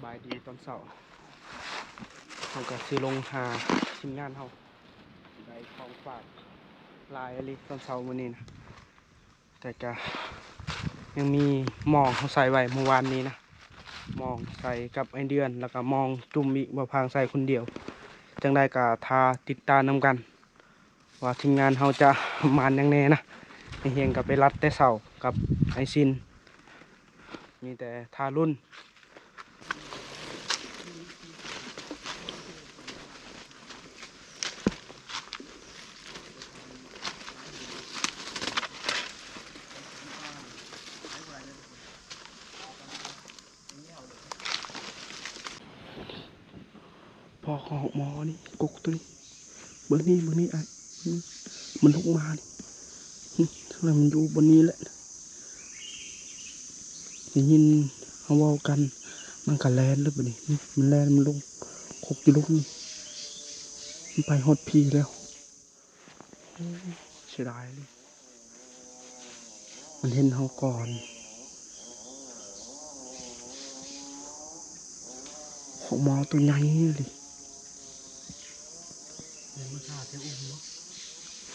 ສະບາຍດີຕອນເຊົ້າ ເຮົາກໍຊິລົງຫາທີມງານເຮົາ ໄດ້ຂອງຝາກຫຼາຍອີ່ຫຼີຕອນເຊົ້າມື້ນີ້ນະ ແຕ່ກະຍັງມີໝໍ່ເຮົາໃສ່ໄວ້ມື້ວານນີ້ນະ ໝໍ່ໃສ່ກັບໄອເດືອນ ແລ້ວກະໝໍ່ຈຸ່ມອີກ ບໍ່ພາງໃສ່ຄົນດຽວ ຈັ່ງໃດກະຖ້າຕິດຕາມນຳກັນ ວ່າທີມງານເຮົາຈະໝານຫຍັງແດ່ນະ. ໄອ້ຮຽງກໍໄປລັດແຕ່ເຊົ້າກັບໄອ້ຊິນ ມີແຕ່ຖ້າລຸ້ນ. ພໍຂອງໝໍນີ້ ກົກໂຕນີ້ ເບິ່ງນີ້ ເບິ່ງນີ້ອ້າຍ ມັນ ມັນລຸກມານີ້ ແລ້ວມັນຢູ່ບ່ອນນີ້ແຫຼະ ໄດ້ຍິນເຮົາເວົ້າກັນ ມັນກໍແລ່ນເລີຍບາດນີ້ ມັນແລ່ນ ມັນລົງ ກົກຢູ່ລຸ່ມນີ້ ມັນໄປຮອດພີ້ແລ້ວ. ໂອ້ ເສຍດາຍເລີຍ ມັນເຫັນເຮົາກ່ອນ ຂອງໝໍໂຕໃຫຍ່ເລີຍ ມັນຫາແຖວອື່ນບໍ່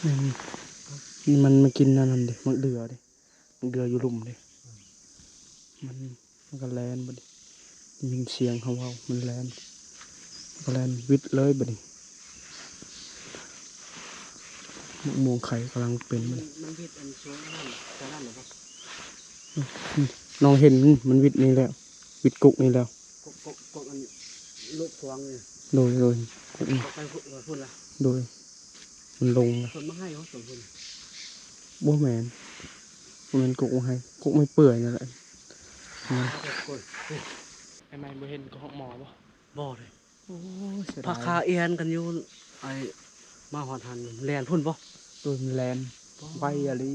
ແມ່ນ ມັນມາກິນອັນນັ້ນເດ້ ໝາກເດື່ອເດ້ ໝາກເດື່ອຢູ່ລຸ່ມເດ້ ມັນ ມັນກໍແລ່ນບາດນີ້ ໄດ້ຍິນສຽງເຮົາເວົ້າ ມັນແລ່ນ ມັນກໍແລ່ນວິດເລີຍບາດນີ້ ໝາກມ່ວງໄຂ່ກຳລັງເປັນ ມັນ ມັນວິດອັນຊ່ວງນັ້ນ ຕອນນັ້ນແຫຼະບໍ່? ອືມ ນ້ອງເຫັນ ມັນວິດນີ້ແລ້ວ ວິດກົກນີ້ແລ້ວ ກົກ ກົກ ກົກອັນລູກພວງນີ້ ໂດຍ ໂດຍ ກົກນີ້ ກົກໄປພຸ້ນລະ ໂດຍ ມັນລົງລະ ຕົ້ນໝາກໄຮບໍ່ ຕົ້ນພຸ້ນ ບໍ່ແມ່ນ ບໍ່ແມ່ນກົກໝາກໄຮ ກົກໄມ້ເປື່ອຍນັ້ນແຫຼະ ອືມ ໄອ້ໄມ້ບໍ່ເຫັນກໍຮອກໝໍບໍ່? ບໍ່ເດ້ ໂອ້ຍ ເສຍດາຍ ພາຄາອຽນກັນຢູ່ ໄອ້ ມາຮອດຫັ້ນແລ່ນພຸ້ນບໍ່? ໂດຍ ມັນແລ່ນໄວອີ່ຫຼີ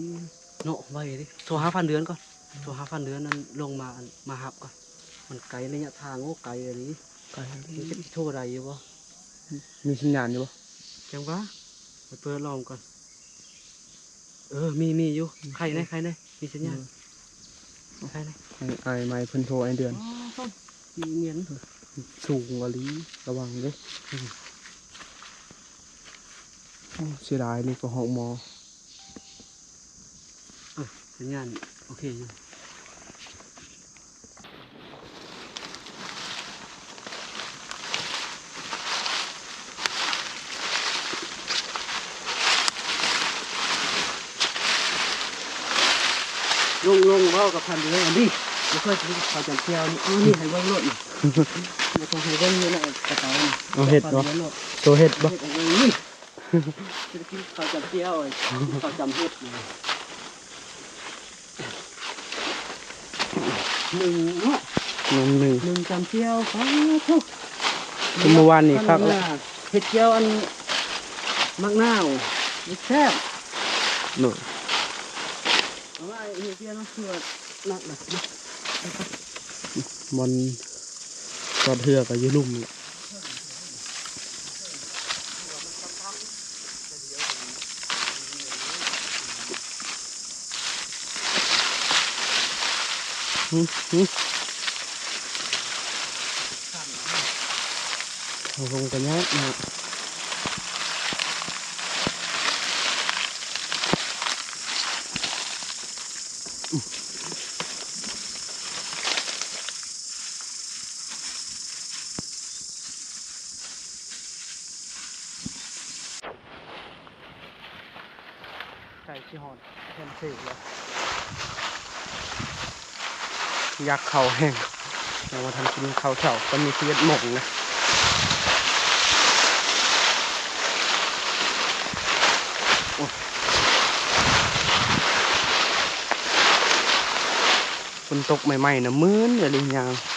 ເນາະ ໄວເດ້ ໂທຫາພັນເດືອນກ່ອນ ໂທຫາພັນເດືອນນັ້ນລົງມາ ອັນ ມາຮັບກ່ອນ ມັນໄກໄລຍະທາງ ໂອ້ ໄກອີ່ຫຼີ ໄກອີ່ຫຼີ ມັນຈະໂທໄດ້ຢູ່ບໍ່? ມີສັນຍານຢູ່ບໍ່? ຈັ່ງວ່າ ໄປເປີດລອງກ່ອນ ເອີ ມີ ມີຢູ່ ໄຄແດ່ ໄຄແດ່ ມີສັນຍານ ເອີ ໄຄແດ່ ໃຫ້ອ້າຍໃໝ່ເພິ່ນໂທອ້າຍເດືອນ ອໍ ມີເງິນ ສູງອີ່ຫຼີ ລະວັງເດີ້ ອືມ ໂອ້ ເສຍດາຍ ນີ້ກໍຮອກໝໍ ເອີ ສັນຍານໂອເຄຢູ່ ລົງ ລົງເວົ້າກັບທ່ານເດີ ອັນນີ້ບໍ່ເຄີຍກິນເຂົ້າຈຳແຈ່ວນີ້ ເອົານີ້ໃຫ້ເບິ່ງໂລດນີ້ ບໍ່ຕ້ອງໃຫ້ເບິ່ງຢູ່ໃນກະເປົານີ້ ເອົາເຫັດບໍ່ ໂຕເຫັດບໍ່ ເຮັດໃຫ້ເບິ່ງນີ້ ຊິໄດ້ກິນເຂົ້າຈຳແຈ່ວ ກິນເຂົ້າຈຳເຫັດນີ້ ໜຶ່ງເນາະ ໜຶ່ງ ໜຶ່ງ ໜຶ່ງຈຳແຈ່ວ ປາໂທ້ ມື້ວານນີ້ຄັກແລ້ວ ເຫັດແຈ່ວອັນໝາກນາວ ແຊບ ໂດຍ ເອົາໄວ້ເຮັດເພຍເນາະ ຄືວ່າໜັກນະ ບ່ອນຈອດເຮືອກໍຢູ່ລຸ່ມແຫຼະ ຫຶ ຫຶ ເອົາລົງກໍຍາກເນາະ. ໃກ້ຊິຮອດແຄມເຊກແລ້ວ ຢາກເຂົ້າແຮງ ຍັງບໍ່ທັນກິນເຂົ້າເຊົ້າ ຕອນນີ້ສິບເອັດໂມງນະ ໂອ້ຍ ຝົນຕົກໃໝ່ໆນະ ມື່ນອີ່ຫຼີຍ່າງ. ໃ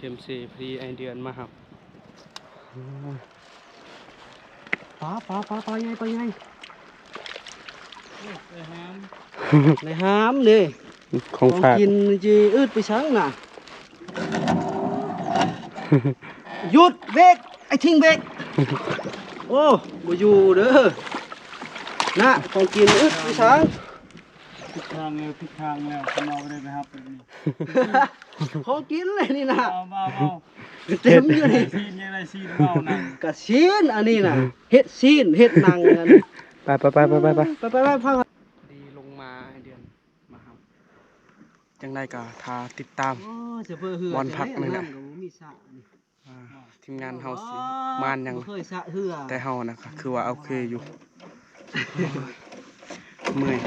ເອັມຊີ ພໍດີ ໄອ້ເດືອນມາຮັບ. ປາ ປາ ປາ ປາໃຫຍ່ ປາໃຫຍ່. ໂອ້ຍ ໄດ້ຫາມ ໄດ້ຫາມເດ້. ຂອງຝາກ ຂອງກິນຊິອຶດໄປສັງນະ. ຢຸດ ເບຣກ ໄອ້ທິງເບຣກ. ໂອ້ ບໍ່ຢູ່ເດີນະ. ຂອງກິນອຶດໄປສັງ. ຜິດທາງແລ້ວ ຜິດທາງແລ້ວ ຂະນ້ອຍບໍ່ໄດ້ໄປຮັບແບບນີ້. ຂອງກິນເລີຍນີ້ນະ. ເອົາ ເອົາ ເອົາ ເຕັມຢູ່ນີ້. ຊີ້ນ ຢາກໄດ້ຊີ້ນເວົ້ານະ. ກະຊີ້ນອັນນີ້ນະ ເຮັດຊີ້ນ ເຮັດໜັງອັນນີ້. ໄປ ໄປ ໄປ ໄປ ໄປ ໄປ ໄປ ໄປ ໄປ. ດີລົງມາເດືອນມາຮັບ. ຈັ່ງໃດກໍຖ້າຕິດຕາມ ໂອ້ ຊິເພື່ອເຮືອ ບ່ອນພັກນີ້ນະ. ນ້ຳກໍບໍ່ມີສະນີ້. ອ່າ ທີມງານເຮົາຊິມານຫຍັງ ບໍ່ເຄີຍສະເຮືອ ແຕ່ເຮົານະ ກໍຄືວ່າໂອເຄຢູ່. ເມື່ອຍ.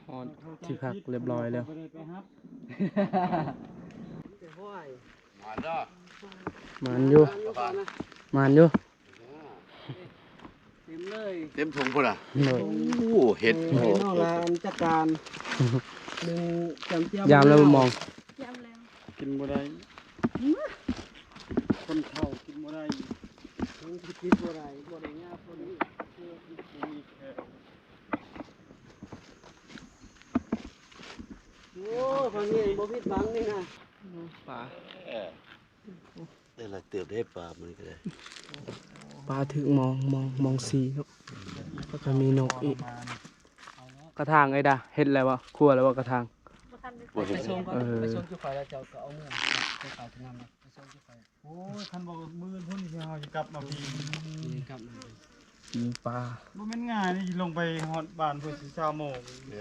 ຮອດທີ່ພັກຮຽບຮ້ອຍແລ້ວ. ໝານຢູ່ ໝານຢູ່. ເຕັມເລີຍ ເຕັມຖົງພຸ້ນນະ. ໂດຍ ໂອ້ ເຫັດ ເຫັດນ້ອງຫຼານຈັດການ. ໜຶ່ງຈຳຈຽມ ຍາມແລ້ວບໍ່ມອງ? ຍາມແລ້ວ ກິນບໍ່ໄດ້. ຄົນເຖົ້າກິນບໍ່ໄດ້ ກິນບໍ່ໄດ້ ບໍ່ໄດ້ຍາພໍດີ. ໂອ້ ເຂົານີ້ບໍ່ຜິດຫວັງນີ້ນະ. ປາ ເອີ ໄດ້ຫຼາຍເຕີບເດ້ ປາມື້ນີ້ກໍໄດ້. ປາຖືກມອງ ມອງ ມອງສີ່ເນາະ. ແລ້ວກໍມີນົກອີກ. ກະຖາງເອີຍດາ ເຮັດແລ້ວບໍ່? ຄົວແລ້ວບໍ່ກະຖາງ? ບໍ່ທັນໄດ້ ບໍ່ເຮັດ. ໄປສົ່ງກ່ອນ ເອີ ໄປສົ່ງຈຸໄຟແລ້ວເຈົ້າກໍເອົາເມືອ ໄປຂາຍທີ່ນຳ ໄປສົ່ງຈຸໄຟ. ໂອ້ຍ ຄັນບໍ່ມື້ພຸ້ນເຮົາຊິກັບມາພີ້ ຊິກັບມາ ປີ້ງປາ. ບໍ່ແມ່ນງ່າຍນີ້ ລົງໄປຮອດບ້ານເພິ່ນຊາວໂມງ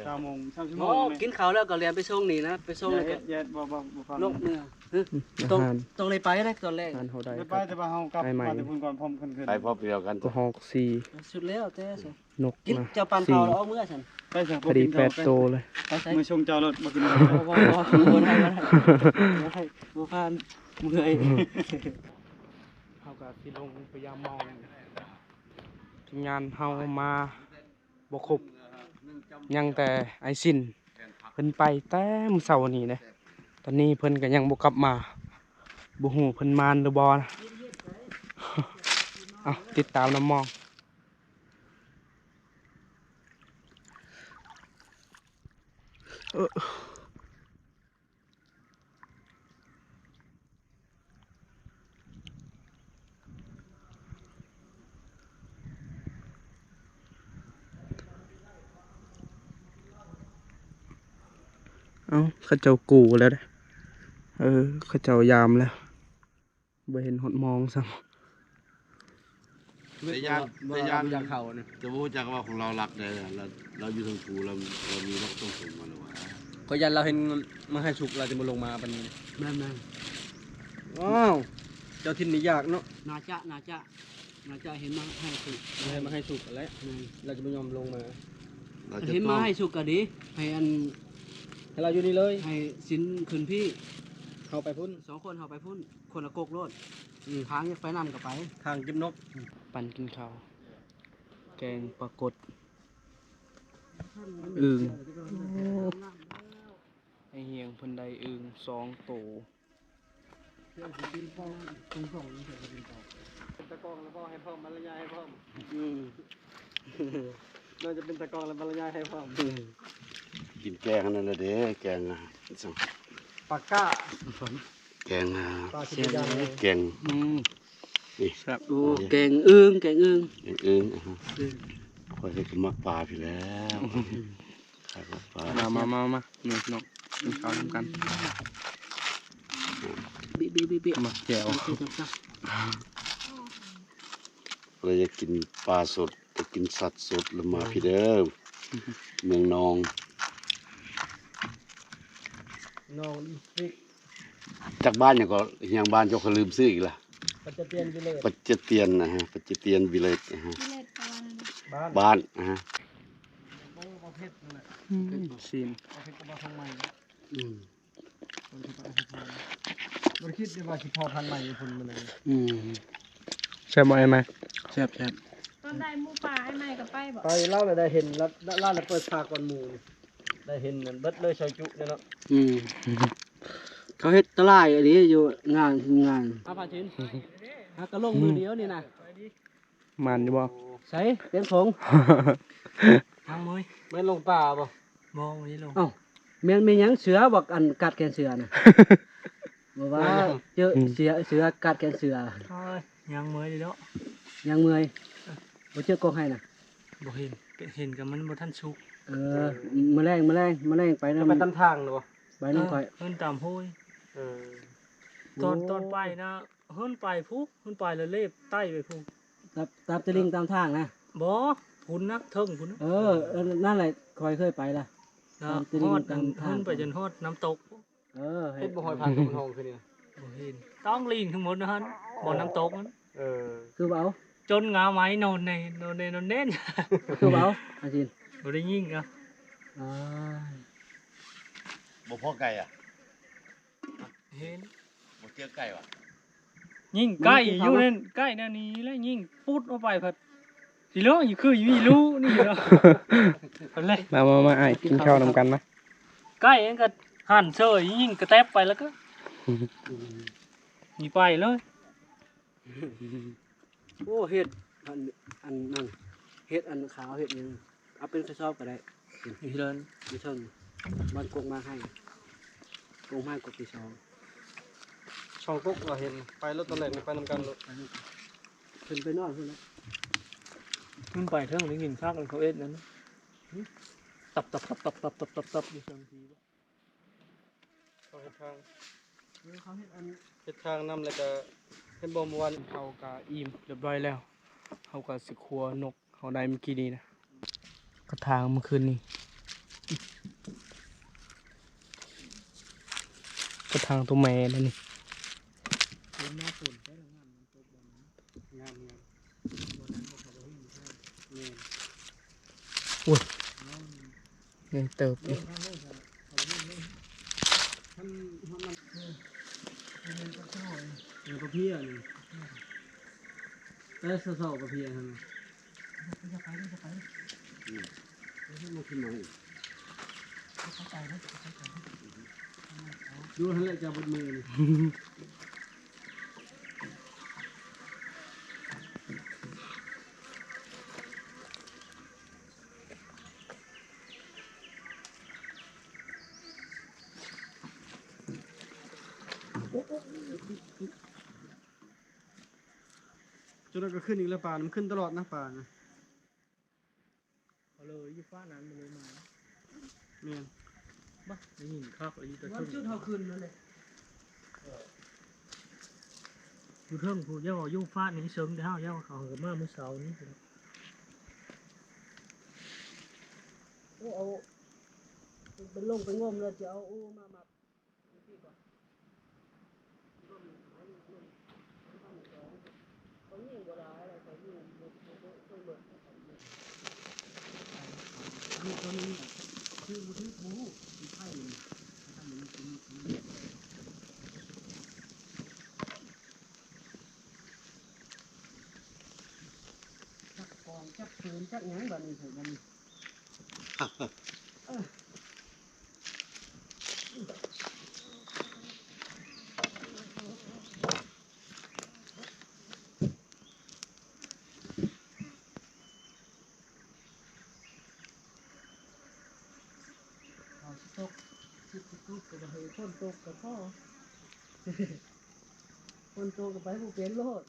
ຊາວໂມງ ຊາວຊົ່ວໂມງ. ກິນເຂົ້າແລ້ວກໍແລ່ນໄປສົ່ງນີ້ນະ ໄປສົ່ງແລ້ວກໍ ບໍ່ ບໍ່ ບໍ່ ລົກເມືອ. ອາຫານ ຕ້ອງໄດ້ໄປເດ້ຕອນແລງ ໄດ້ໄປ ແຕ່ວ່າເຮົາກັບມາແຕ່ພຸ້ນກ່ອນ ພ້ອມກັນຂຶ້ນ ໄປພ້ອມດຽວກັນ. ກໍຮອກສີ່ ສຸດແລ້ວແຕ່ ນົກ ກິນ ນະ ເຈົ້າປັນເຂົ້າແລ້ວເອົາເມືອຊັ້ນ. ໄປຊະ ພໍດີແປດໂຕເລີຍ. ເມືອສົ່ງເຈົ້າໂລດ ບໍ່ກິນ. ບໍ່ ບໍ່ ບໍ່ ບໍ່ໄດ້ ບໍ່ໄດ້ ບໍ່ໄດ້ ບໍ່ຜ່ານ ເມື່ອຍ. ເຮົາກໍຊິລົງໄປຢາມມອງ. ທີມງານເຮົາມາບໍ່ຄົບ ຍັງແຕ່ອ້າຍຊິນ ເພິ່ນໄປແຕ່ມື້ເຊົ້ານີ້ເດ້. ຕອນນີ້ເພິ່ນກໍຍັງບໍ່ກັບມາ ບໍ່ຮູ້ເພິ່ນມານຫຼືບໍ່ນະ. ເອົາ ຕິດຕາມນຳມອງ. ເອີ ເອົ້າ ເຂົາເຈົ້າກູ້ແລ້ວເດ້. ເອີ ເຂົາເຈົ້າຢາມແລ້ວ. ບໍ່ເຫັນຮອດມອງຊ້ຳ. ແຕ່ຢ້ານ ແຕ່ຢ້ານ ຢາກເຂົ້ານີ້ ແຕ່ບໍ່ຮູ້ຈັກວ່າຂອງລາວລັກໃດ ລາວ ລາວຢູ່ເທິງພູ ລາວ ລາວມີນອກຕ້ອງສົງມາແລ້ວຫວາ. ຂ້ອຍຢ້ານລາວເຫັນມາໃຫ້ສຸກ ລາວຈະບໍ່ລົງມາປານນີ້. ແມ່ນໆ. ອ້າວ ເຈົ້າຖິ່ນນີ້ຢາກເນາະ. ໜ້າຈະ ໜ້າຈະ ໜ້າຈະເຫັນມາໃຫ້ສຸກ ເຫັນມາໃຫ້ສຸກຫັ້ນແຫຼະ. ແມ່ນ ລາວຈະບໍ່ຍອມລົງມາ. ລາວຈະ ເຫັນມາໃຫ້ສຸກກໍດີ ໃຫ້ອັນ ໃຫ້ລາວຢູ່ນີ້ເລີຍ ໃຫ້ສິນຂຶ້ນພີ້ ເຮົາໄປພຸ້ນ ສອງຄົນເຮົາໄປພຸ້ນ. ຄົນລະກົກໂລດ. ອືມ ທາງຢາກໄປນຳກໍໄປ ທາງເກັບນົກ. ປັນກິນເຂົ້າ ແກງປາກົດ ອຶ່ງ. ໂອ້ ໄອ້ຮຽງເພິ່ນໄດ້ອຶ່ງສອງໂຕ. ເປັນຕາກ້ອງແລ້ວບໍ່ໃຫ້ພ້ອມ ບັນລະຍາຍໃຫ້ພ້ອມ. ອືມ ໜ້າຈະເປັນຕາກ້ອງແລ້ວບັນລະຍາຍໃຫ້ພ້ອມ. ອືມ ກິນແກງອັນນັ້ນລະເດ້ ແກງ ອາ ປາກ້າ. ແກງ ອາ ປາຊິເປັນຢ່າງໃດ ແກງ ອືມ ນີ້ ແຊບ. ໂອ້ ແກງອຶ່ງ ແກງອຶ່ງ ແກງອຶ່ງ. ອືມ ຂ້ອຍກໍມັກປາພີ້ແລ້ວ. ມາ ມາ ມາ ມາ ນີ້ພີ່ນ້ອງ ກິນເຂົ້ານຳກັນ. ບິ ບິ ບິ ບິ ມັກແຈ່ວ. ເລີຍຢາກກິນປາສົດ ຢາກກິນສັດສົດ ລະມາພີ້ເດີ ເມືອງນອງ ນອງອີກ. ຈັກບ້ານຫຍັງກໍ ຫຍັງບ້ານເຈົ້າ ຂ້ອຍລືມຊື່ອີກລະ. ປັດຈະຕຽນວິເລດ ປັດຈະຕຽນນະຮະ ປັດຈະຕຽນວິເລດນະຮະ. ວິເລດແປວ່ານັ້ນ ບ້ານ ບ້ານນະຮະ. ອືມ ຊີ້ນ ເອົາເຮັດກັບວ່າທາງໃໝ່. ອືມ ບໍ່ໄດ້ຄິດໄດ້ວ່າຊິພໍພັນໃໝ່ຢູ່ພຸ້ນມື້ນັ້ນ. ອືມ ແຊບບໍ່ອ້າຍໃໝ່? ແຊບໆ. ຕອນໄດ້ໝູປ່າອ້າຍໃໝ່ກໍໄປບໍ່? ໄປ ລາວລະໄດ້ເຫັນ ລາວລະເປີດສາກກ່ອນໝູ່ ໄດ້ເຫັນນັ້ນເບິດເລີຍ ຊອຍຈຸນີ້ເນາະ. ອືມ ເຂົາເຮັດຕະຫຼາຍອີ່ຫຼີຢູ່ງານ ງານ. ອາ ພາຊິນ ຫາກະລົງມື້ດຽວນີ້ນະ. ໝານຢູ່ບໍ່? ໃສ ເຕັມຖົງ ທາງເມຍ. ແມ່ນລົງປ່າບໍ່? ບໍ່ ບໍ່ໄດ້ລົງ. ເອົ້າ ແມ່ນ ແມ່ນຫຍັງເສືອບໍ່ ອັນກັດແຂນເສືອນະ? ບໍ່ວ່າ ເຈີເສືອ ເສືອກັດແຂນເສືອ. ເອີຍ ຍັງເມຍຢູ່ເນາະ ຍັງເມຍ. ບໍ່ເຈີກອງໄຫ້ນະ? ບໍ່ເຫັນ ເຫັນກໍມັນບໍ່ທັນສຸກ. ເອີ ມື້ແລງ ມື້ແລງ ມື້ແລງໄປນຳ ໄປຕາມທາງນະບໍ່? ໄປນຳຂ້ອຍ ເອີ ເພິ່ນຕາມໂຮຍ. ເອີ ຕອນ ໂອ້ ຕອນໄປນະ ເພິ່ນໄປພຸ້ນ ເພິ່ນໄປແລ້ວເລບໄຕ່ໄປພຸ້ນ ຕາມ ຕາມຕະລິ່ງຕາມທາງນະ? ບໍ່ ພຸ້ນນະ ເທິງພຸ້ນນະ. ເອີ ເອີ ນັ້ນແຫຼະ ຂ້ອຍເຄີຍໄປລະ ຕາມຕະລິ່ງຕາມທາງ ເພິ່ນໄປຈົນຮອດນ້ຳຕົກ. ເອີ ເຫັນບໍ່ ຮອຍຜ່ານກັບນ້ອງຄືນີ້ນະ? ບໍ່ເຫັນ ຕ້ອງລີງທັງໝົດນະຫັ້ນ ບ່ອນນ້ຳຕົກຫັ້ນ. ເອີ ຄືວ່າເອົາ ຈົນງາໄມ້ນອນແນ່ ນອນແນ່ ນອນແນ່. ຄືວ່າເອົາ ອາຊິນ ບໍ່ໄດ້ຍິງນະ. ອ້າຍ ບໍ່ພໍໄກ່ອະ? ເຫັນ ບໍ່ເຈີໄກ່ຫວາ? ຍິງໄກ່ຢູ່ນັ້ນ ໄກ່ແນວນີ້ແຫຼະ ຍິງປຸດອອກໄປພັດ ຊິເລີຍຄືມີລູກນີ້ຢູ່ເນາະ. ເອົາເລີຍ ມາ ມາ ມາ ອ້າຍ ກິນເຂົ້ານຳກັນມາ. ໄກ່ມັນກໍຫັນເສີຍ ຍິງກະແຕັບໄປແລ້ວກໍ ນີ້ໄປເລີຍ. ໂອ້ ເຫັດອັນ ອັນນັ້ນ ເຫັດອັນຂາວ ເຫັດຫຍັງ ເອົາເປັນກະສອບກໍໄດ້. ຢູ່ເທິງ ຢູ່ເທິງ ບ້ານກົກມາໃຫ້ ກົກມາກົກທີສອງ ສອງກົກກໍເຫັນ ໄປໂລດ ຕອນແລກໄປນຳກັນໂລດ. ຂຶ້ນໄປນອນພຸ້ນແຫຼະ ຂຶ້ນໄປເທິງໄດ້ຍິນຄັກເຂົາເຮັດນັ້ນ ຕັບໆໆໆ ຢູ່ເທິງພີ້. ເຂົາເຮັດທາງ ເອີ ເຂົາເຮັດອັນ ເຮັດທາງນຳ ແລ້ວກະເຫັນບໍ່ ເມື່ອວານ ເຮົາກະອີ່ມຮຽບຮ້ອຍແລ້ວ ເຮົາກະຊິຄົວນົກເຮົາໄດ້ມື້ກີ້ນີ້ນະ ກະຖາງມື້ຄືນນີ້ ກະຖາງໂຕແມ່ນະນີ້. ງາມໆ ໂອ້ຍ ໃຫຍ່ເຕີບຢູ່. ເອີ ປະເພຍນີ້ ແຕ່ເຊົ້າໆ ປະເພຍຫັ້ນ ອືມ ມັນຂຶ້ນມາອີກ ຢູ່ຫັ້ນແຫຼະ ຈະເບິດມື້ນີ້. ຈົນນັ້ນກໍຂຶ້ນອີກແລ້ວ ປາມັນຂຶ້ນຕະຫຼອດນະ ປານະ. ເອົາເລີຍ ຢູ່ຟ້ານັ້ນມັນເລີຍມາ. ແມ່ນ ບາ ໄດ້ຍິນຄັກອີ່ຫຼີ ແຕ່ ວັນຈຸດເຮົາຂຶ້ນນັ້ນແຫຼະ. ເອີ ຢູ່ເທິງພຸ້ນ ຢ່າວ່າຢູ່ຟາດນີ້ເຊິ່ງເດ້ເຮົາ ຢ່າວ່າເຂົາກໍມາມື້ເຊົ້ານີ້. ໂອ້ ເອົາ ໄປລົງໄປງົມແລ້ວຈະເອົາໂອ້ມາມັດ. ຈັກກອງຈັກເສີນຈັກຫຍັງບາດນີ້ ເອີ. ເຮົາຊິຕົກ ຊິຕົກກໍໃຫ້ຝົນຕົກກໍພໍ ຝົນຕົກກໍໄປບໍ່ເປັນໂລດ.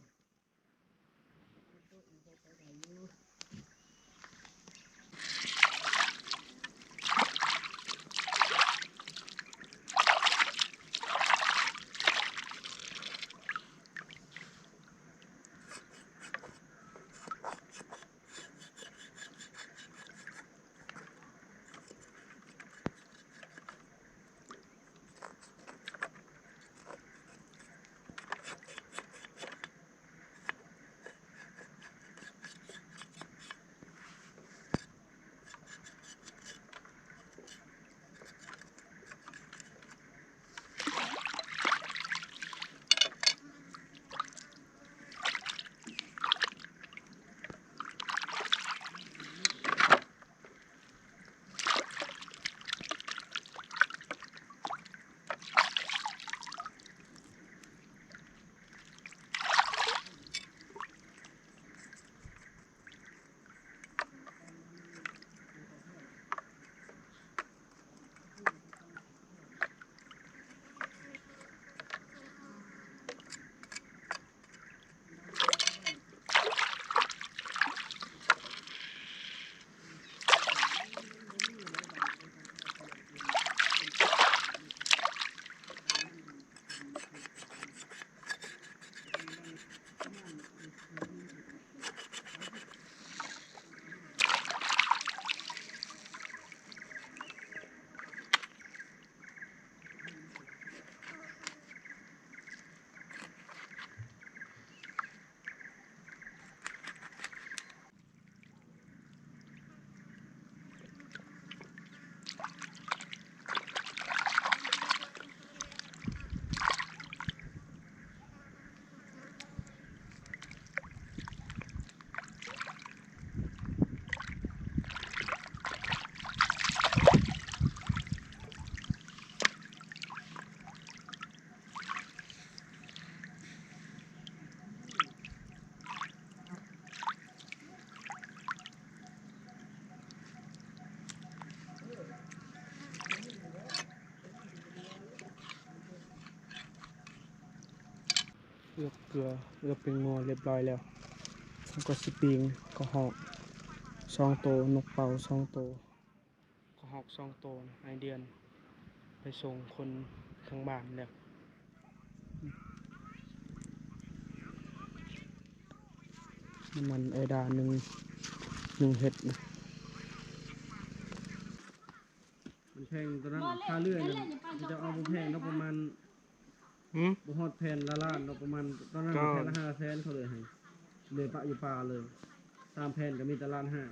ເລືອກເກືອ ເລືອກແປ້ງນົວຮຽບຮ້ອຍແລ້ວ. ເຮົາກໍຊິປີ້ງກະຮອກສອງໂຕ, ນົກເປົ້າສອງໂຕ. ກະຮອກສອງໂຕນະ ອ້າຍເດືອນໄປສົ່ງຄົນທາງບ້ານແລ້ວ. ນ້ຳມັນເອີດາໜຶ່ງ ໜຶ່ງເຮັດນະ. ມັນແພງຕອນນັ້ນ ຄ່າເລື່ອຍນະ ເຂົາເຈົ້າເອົາບໍ່ແພງດອກ ປະມານ ຫືມ ບໍ່ຮອດແຜ່ນລະລ້ານດອກ ປະມານ ຕອນນັ້ນແຜ່ນລະຫ້າແສນ ເຂົາເລີຍໃຫ້ ເລີຍປະຢູ່ປ່າເລີຍ ສາມແຜ່ນກໍມີແຕ່ລ້ານຫ້າ.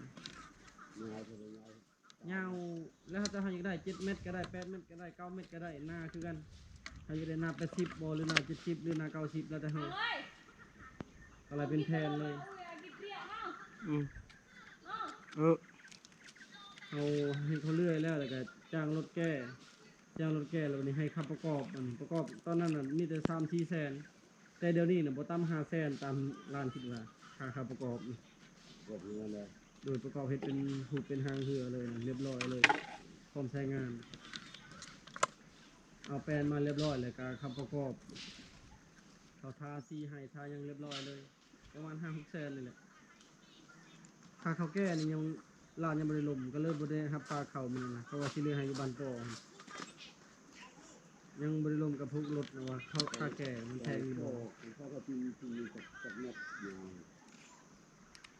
ຍາວແລ້ວ ເຮົາ ເຮົາຢາກໄດ້ເຈັດແມັດກໍໄດ້ ແປດແມັດກໍໄດ້ ເກົ້າແມັດກໍໄດ້ ໜາຄືກັນ. ເຮົາຢາກໄດ້ໜາແປດສິບບໍ່ ຫຼືໜາເຈັດສິບ ຫຼືໜາເກົ້າສິບ ແລ້ວແຕ່ເຮົາ ກໍເລີຍເປັນແຜ່ນເລີຍ. ອືມ ເອີ ເຮົາເຮັດເຂົາເລື່ອຍແລ້ວ ແລ້ວກໍຈ້າງລົດແກ່ ຈ້າງລົດແກ່ ແລ້ວບັດນີ້ໃຫ້ເຂົາປະກອບ ອັນປະກອບຕອນນັ້ນນະ ມີແຕ່ສາມສີ່ແສນ ແຕ່ດຽວນີ້ນະບໍ່ຕ່ຳຫ້າແສນ ຕາມຫຼານຄິດວ່າ ຄ່າ ຄ່າປະກອບ ປະກອບເຮືອນແລ້ວ ໂດຍປະກອບເຮັດເປັນຮູບເປັນຮ່າງເຮືອເລີຍ ຮຽບຮ້ອຍເລີຍ ພ້ອມໃຊ້ງານ. ເອົາແປ້ນມາຮຽບຮ້ອຍ ແລ້ວກະເຂົ້າປະກອບ ເຂົາທາສີໃຫ້ ທາຫຍັງຮຽບຮ້ອຍເລີຍ ປະມານຫ້າຫົກແສນນີ້ແຫຼະ. ຄ່າເຂົ້າແກ່ນີ້ຍັງ ຫຼານຍັງບໍ່ໄດ້ລົມ ກໍເລີຍບໍ່ໄດ້ຮັບປາເຂົ້າມື້ນັ້ນນະ ເພາະວ່າຊິເລືອກໃຫ້ຢູ່ບ້ານປໍ. ຍັງບໍ່ໄດ້ລົມກັບພວກລົດນະວ່າ ເຂົາຄ່າແກ່ມັນແພງຢູ່ບໍ່. ເຂົາກໍຕີ ຕີຈັກ ຈັກແມັດ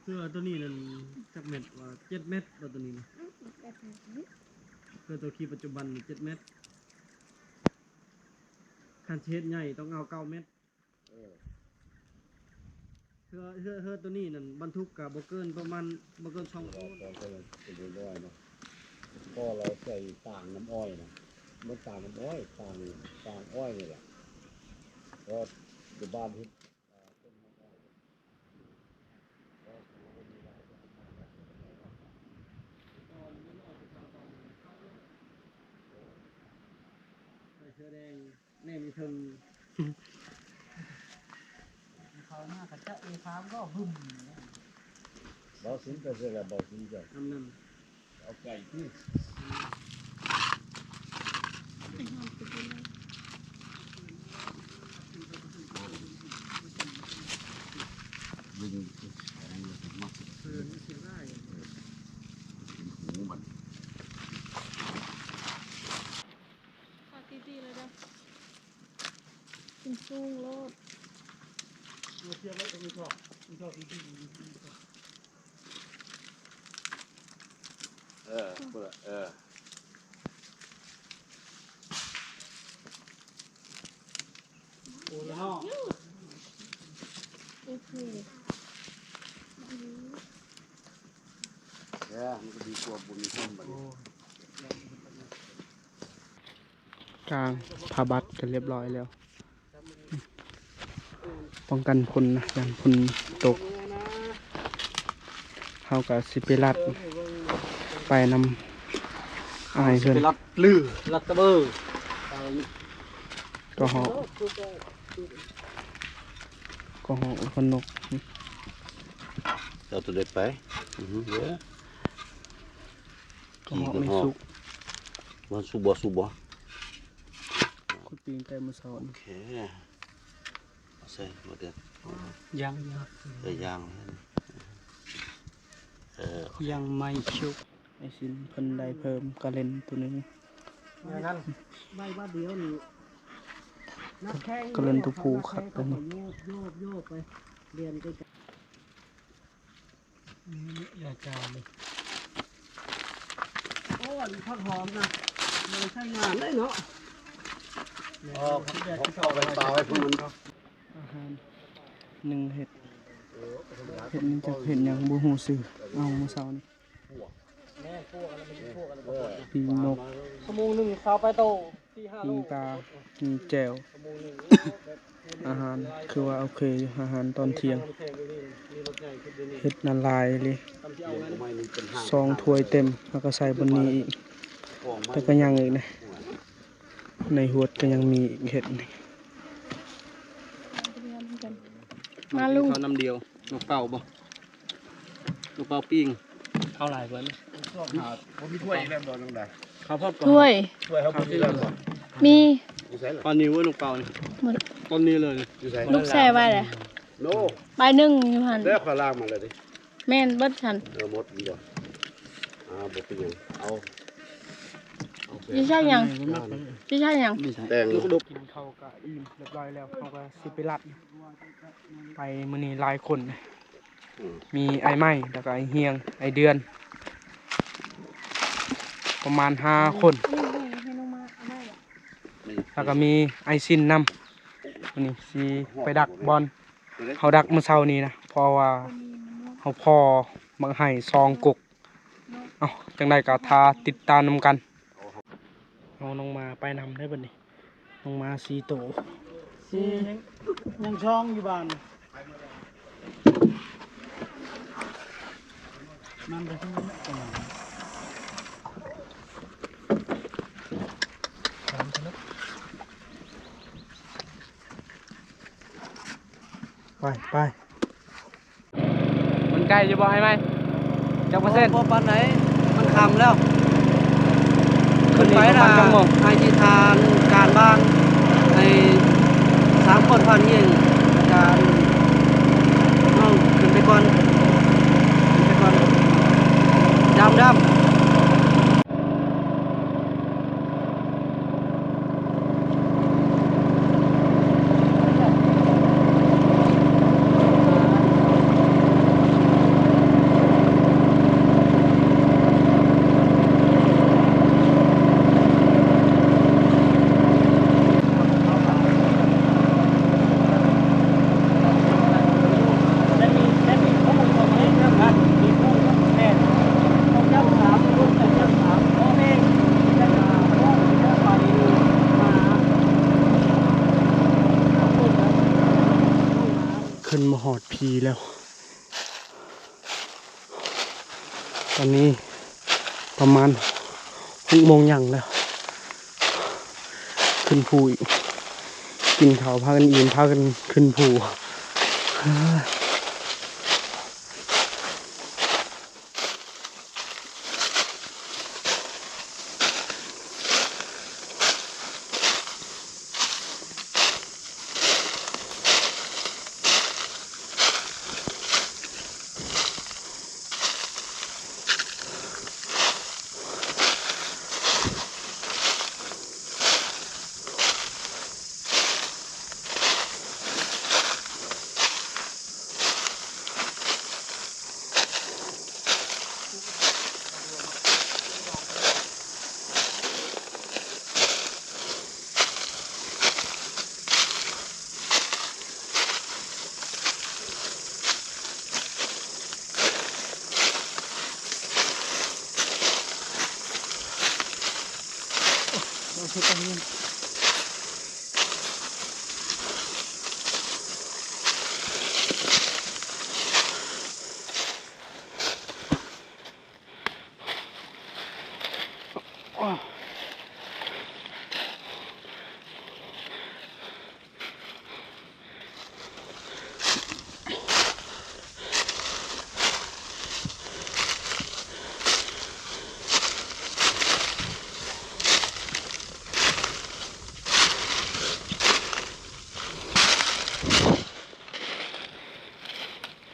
ເພື່ອຕົວນີ້ນັ້ນຈັກແມັດວ່າ ເຈັດແມັດບໍ່ ຕົວນີ້ນະ. ອືມ ເພື່ອຕົວຂີ່ປັດຈຸບັນນີ້ເຈັດແມັດ ຄັນຊິເຮັດໃຫຍ່ຕ້ອງເອົາເກົ້າແມັດ. ເອີ ເຮືອ ເຮືອ ເຮືອຕົວນີ້ນັ້ນບັນທຸກກະບໍ່ເກີນປະມານ ບໍ່ເກີນສອງໂຕນ. ເປັນນ້ອຍໆເນາະ ພໍລາວໃສ່ຕາງນ້ຳອ້ອຍນະ ມັນຕາງນ້ຳອ້ອຍ ຕາງ ຕາງອ້ອຍນີ້ແຫຼະ ເພາະຢູ່ບ້ານເຮັດ ອ່າ ຕົ້ນນ້ຳອ້ອຍ. ໃສ່ເສື້ອແດງ ແນມຢູ່ເທິງ ເຂົາມາກະຈະເອຄາມກໍບຶ້ມ. ເບົາສິນໄປໃສລະ ເບົາສິນເຈົ້າ? ອຳນຳ ເອົາໄກ່ຕິ. ວິນ ອັນນັ້ນມັນຊິມັກ ເອີ ມັນຊິຮ້າຍ ເປັນຫູມັນ. ພາກດີໆເລີຍເດີ ຂຶ້ນສູງໂລດ. ເອີ ພຸ້ນລະ ເອີ ໂອ້ ແລ້ວ ໂອເຄ ເອີ ມັນກໍດີກວ່າບໍ່ມີຄົນບັດນີ້. ກາງຜ້າບັດກັນລຽບຮ້ອຍແລ້ວ ປ້ອງກັນຝົນນະ ຢ້ານຝົນຕົກ. ເຮົາກະຊິໄປລັດ ໄປນຳອ້າຍເພິ່ນ ລັດລື ລັດຕະເບີ ກໍເຫາະ ກໍເຫາະຄົນນົກ. ເຈົ້າຕົວໃດໄປ? ອື ເດີ ກໍເຫາະໄມ່ສຸກ ມັນສຸກບໍ່ ສຸກບໍ່? ຂຸດປີນແຕ່ມື້ເຊົ້າ. ໂອເຄ ເອົາໃສ່ໝົດເດີ. ຍັງ ເອີ ຍັງ ເອີ ຍັງໄມ່ສຸກ. ໄອ້ສິນເພິ່ນໄດ້ເພີ່ມກະເລັນໂຕໜຶ່ງ ແນວນັ້ນ ໄວ້ບາດດຽວນີ້ ກະເລັນໂຕຜູ້ຄັກໂຕນີ້. ໂຍກ ໂຍກ ໂຍກໄປ ລຽນໄກໆ. ນີ້ ອາຈານນີ້ ໂອ້ ອັນຜັກຫອມນະ ບໍ່ໄດ້ໃຊ້ງານເລີຍເນາະ. ອໍ ຜັກ ຜັກເອົາໄປປາໄວ້ພຸ້ນມັນ ອາຫານໜຶ່ງເຫັດ ເຫັດນີ້ຈັກເຫັດຫຍັງບໍ່ຮູ້ຊື່ ເອົາມື້ເຊົ້ານີ້ ແມ່ນ ປີ້ງນົກ ຊົ່ວໂມງໜຶ່ງຊາວປາຍໂຕ ປີ້ງປາ ມີແຈ່ວ ອາຫານຄືວ່າໂອເຄຢູ່ ອາຫານຕອນທ່ຽງ ເຫັດນັ້ນຫຼາຍອີ່ຫຼີ ສອງຖ້ວຍເຕັມ ແລ້ວກໍໃສ່ບ່ອນນີ້ອີກ ແຕ່ກໍຍັງອີກນະ ໃນຫວດກໍຍັງມີອີກເຫັດນີ້. ມາລຸງ ເຂົ້ານ້ຳດຽວ ນົກເປົ້າບໍ່? ນົກເປົ້າປີ້ງ ເຂົ້າຫຼາຍກວ່ານະ. ບໍ່ມີຖ້ວຍອີກແລ້ວບໍ່ ນ້ອງດາ? ເຂົ້າພອດ ຖ້ວຍ ຖ້ວຍເຮົາບໍ່ມີແລ້ວບໍ່? ມີ ຢູ່ໃສລະ? ຕອນນີ້ເວີ້ຍ ນົກເປົ້ານີ້ ໝົດ ຕອນນີ້ເລີຍ ຢູ່ໃສ? ລູກແຊ່ໄວ້ແຫຼະ ໂນ ໃບໜຶ່ງຢູ່ຫັ້ນ ແລ້ວຂ້ອຍລ້າງມາແລ້ວເດ້. ແມ່ນເບິດຫັ້ນ ເອີ ໝົດບໍ່? ອ່າ ບໍ່ເປັນຫຍັງ ເອົາ ຊິໃຊ້ຫຍັງ? ຊິໃຊ້ຫຍັງ? ແຕ່ງ ກິນເຂົ້າກະອີ່ມຮຽບຮ້ອຍແລ້ວ ເຮົາກະຊິໄປລັດ ໄປມື້ນີ້ຫຼາຍຄົນ ອືມ ມີອ້າຍໄມ້ ແລ້ວກໍອ້າຍຮຽງ ອ້າຍເດືອນ ປະມານຫ້າຄົນ ແລ້ວກໍມີອ້າຍຊິນນຳ. ມື້ນີ້ຊິໄປດັກບ່ອນເຮົາດັກມື້ເຊົ້ານີ້ນະ ເພາະວ່າເຮົາພໍ້ໝາກໄຮ່ສອງກົກ. ເອົ້າ ຈັ່ງໃດກໍຖ້າຕິດຕາມນຳກັນ. ເອົານ້ອງໝາໄປນຳໄດ້ບັດນີ້ ນ້ອງໝາສີ່ໂຕ ສີ່ ຍັງ ຍັງຊ່ອງຢູ່ບ້ານ ມັນໄປ ໄປ ໄປ. ມັນໃກ້ຢູ່ບໍ່ ອ້າຍໄມ້? ຈັກເປີເຊັນ? ບໍ່ປານໃດ ມັນຄ່ຳແລ້ວ. ຂຶ້ນໄປລະ ປະມານຈັກໂມງ? ໃຫ້ທິດຖານການບ້ານ ໃຫ້ສາມຄົນຜ່ານຍິງ ອາຈານ ເຮົາຂຶ້ນໄປກ່ອນ ຂຶ້ນໄປກ່ອນ ດຳ ດຳ. ຕອນນີ້ປະມານຫົກໂມງຫຍັງແລ້ວ ຂຶ້ນພູອີກ ກິນເຂົ້າພາກັນອີ່ມ ພາກັນຂຶ້ນພູ.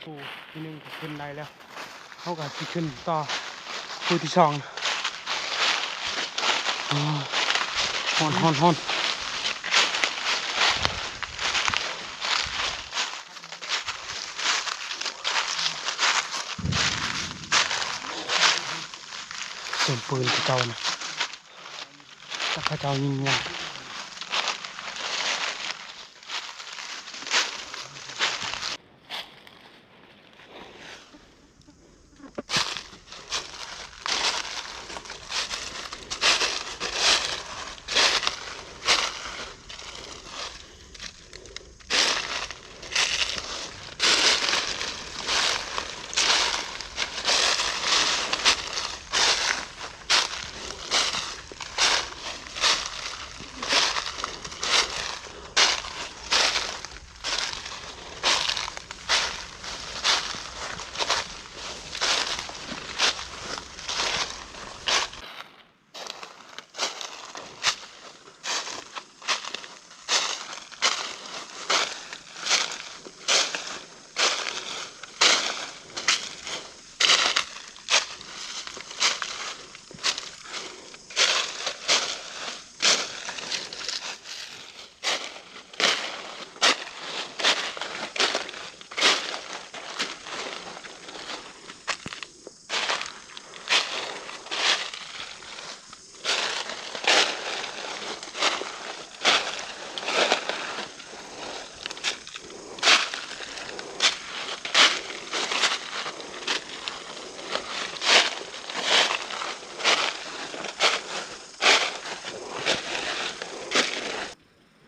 ພູທີໜຶ່ງກໍຂຶ້ນໄດ້ແລ້ວ ເຮົາກໍຊິຂຶ້ນຕໍ່ພູທີສອງ. ຮ້ອນ ຮ້ອນ ຮ້ອນ ສຽງປືນເຂົາເຈົ້ານະ ແຕ່ເຂົາເຈົ້າຍິງຍາກ.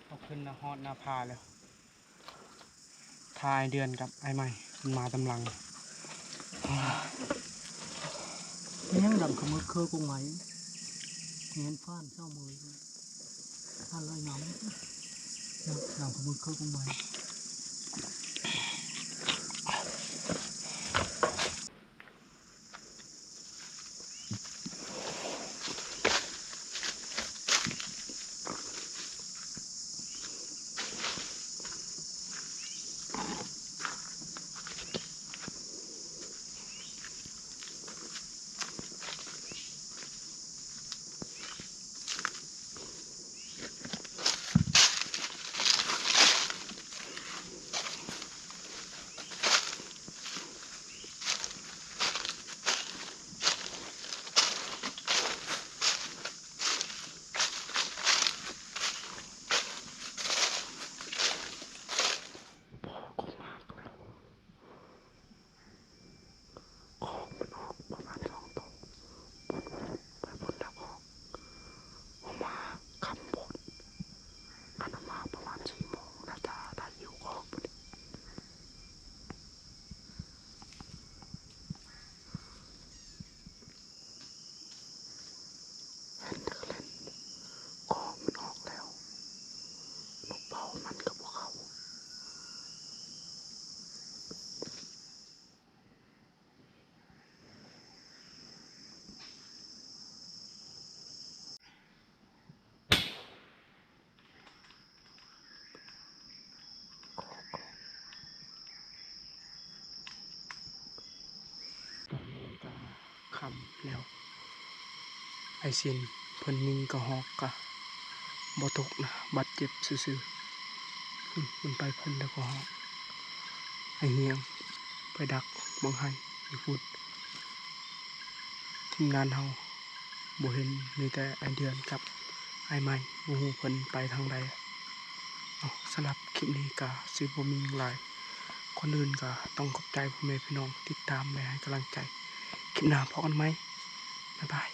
ເຮົາຂຶ້ນມາຮອດໜ້າຜາແລ້ວ. ຖ້າອ້າຍເດືອນກັບອ້າຍໃໝ່ເພິ່ນມາຕາມຫຼັງ. ແມ່ນຫຍັງດຳຂະມຶກຄືກົງໄມ້ ແມ່ນຟ້ານເຊົ້າເມີຍ ຟ້ານລອຍນ້ຳ ດຳຂະມຶກຄືກົງໄມ້. ເ ຄ່ຳແລ້ວ. ອ້າຍສິນເພິ່ນຍິງກະຮອກກະບໍ່ຕົກນະ ບາດເຈັບຊື່ໆ. ພຸ້ນ ມັນໄປພຸ້ນແລ້ວກະຮອກ. ອ້າຍຮຽງໄປດັກບັງໄຫຢູ່ພຸ້ນ. ທີມງານເຮົາບໍ່ເຫັນ ມີແຕ່ອ້າຍເດືອນກັບອ້າຍໄມ້ ບໍ່ຮູ້ເພິ່ນໄປທາງໃດ. ເອົາ ສຳລັບຄລິບນີ້ກະຊິບໍ່ມີຫຍັງຫຼາຍ. ກ່ອນອື່ນກະຕ້ອງຂອບໃຈພໍ່ແມ່ພີ່ນ້ອງທີ່ຕິດຕາມ ແລະ ໃຫ້ກຳລັງໃຈ. ຄລິບໜ້າພໍ້ກັນໃໝ່. ບາຍບາຍ.